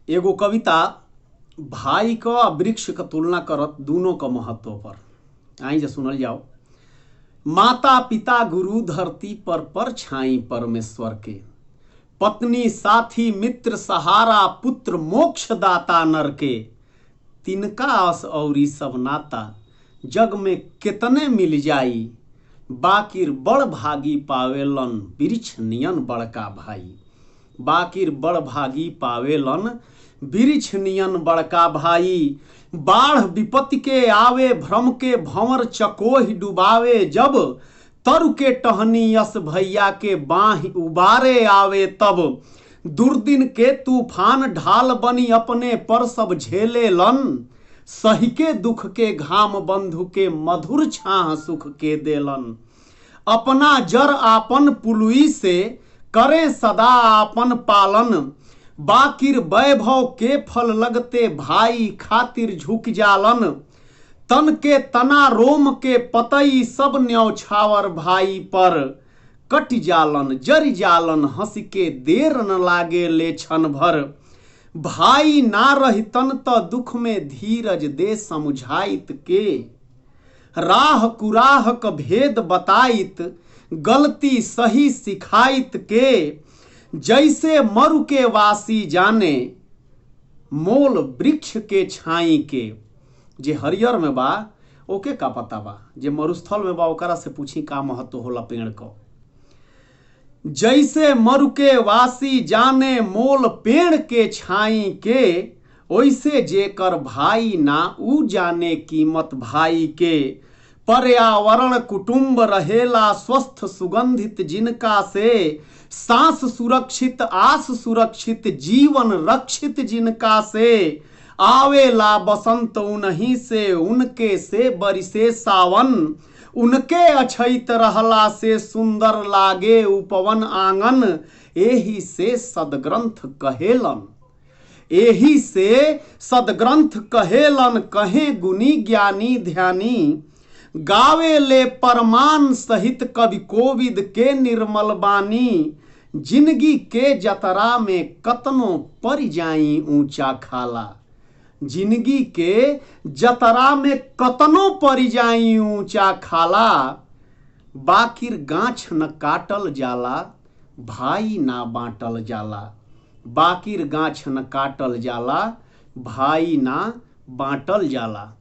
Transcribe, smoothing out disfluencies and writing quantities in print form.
एगो कविता भाई क आ वृक्ष क तुलना करत दूनों क महत्व पर आई जे सुनल जाओ। माता पिता गुरु धरती पर छाई परमेश्वर के, पत्नी साथी मित्र सहारा पुत्र मोक्ष दाता नर के, तिनका अस औरी सब नाता जग में कितने मिल जाई, बाकिर बड़ भागी पावेलन वृक्ष नियन बड़का भाई, बाकिर बड़ भागी पावेलन वृक्ष नियन बड़का भाई। बाढ़ विपत्ति के आवे भ्रम के भंवर चकोहि डुबावे जब, तरु के टहनी यस भैया के बाँह उबारे आवे तब, दुर्दिन के तूफान ढाल बनी अपने पर सब झेले लन, सही के दुख के घाम बंधु के मधुर छाह सुख के देलन। अपना जर आपन पुलुई से करें सदा आपन पालन, बाकिर वैभव के फल लगते भाई खातिर झुक जालन। तन के तना रोम के पतई सब न्यौछावर भाई पर, कट जालन जर जालन हंस के देर न लागे ले क्षण भर। भाई ना रहितन त दुख में धीरज दे समुझाइत के, राह कुराह क भेद बताइत गलती सही सिखाइत के। जैसे मरु के वासी जाने मोल वृक्ष के छाई के, जे हरियर में बा ओके का पता बा, जे मरुस्थल में बा ओकरा से पूछी का महत्व होला पेड़ को। जैसे मरु के वासी जाने मोल पेड़ के छाई के, ओइसे जेकर भाई ना ऊ जाने कीमत भाई के। पर्यावरण कुटुंब रहेला स्वस्थ सुगंधित जिनका से, सांस सुरक्षित आस सुरक्षित जीवन रक्षित जिनका से। आवेला बसंत उन्हीं से उनके से बरिसे सावन, उनके अछैत रहला से सुंदर लागे उपवन आंगन। एही से सदग्रंथ कहेलन, एही से सदग्रंथ कहेलन कहे गुनी ज्ञानी ध्यानी। गावे ले परमान सहित कवि कोविद के निर्मल बानी, जिंदगी के जतरा में कतनो पर जाई ऊंचा खाला, जिंदगी के जतरा में कतनो पर जाई ऊंचा खाला। बाकिर गाछ न काटल जाला भाई ना बांटल जाला, बाकिर गाछ न काटल जाला भाई ना बांटल जाला।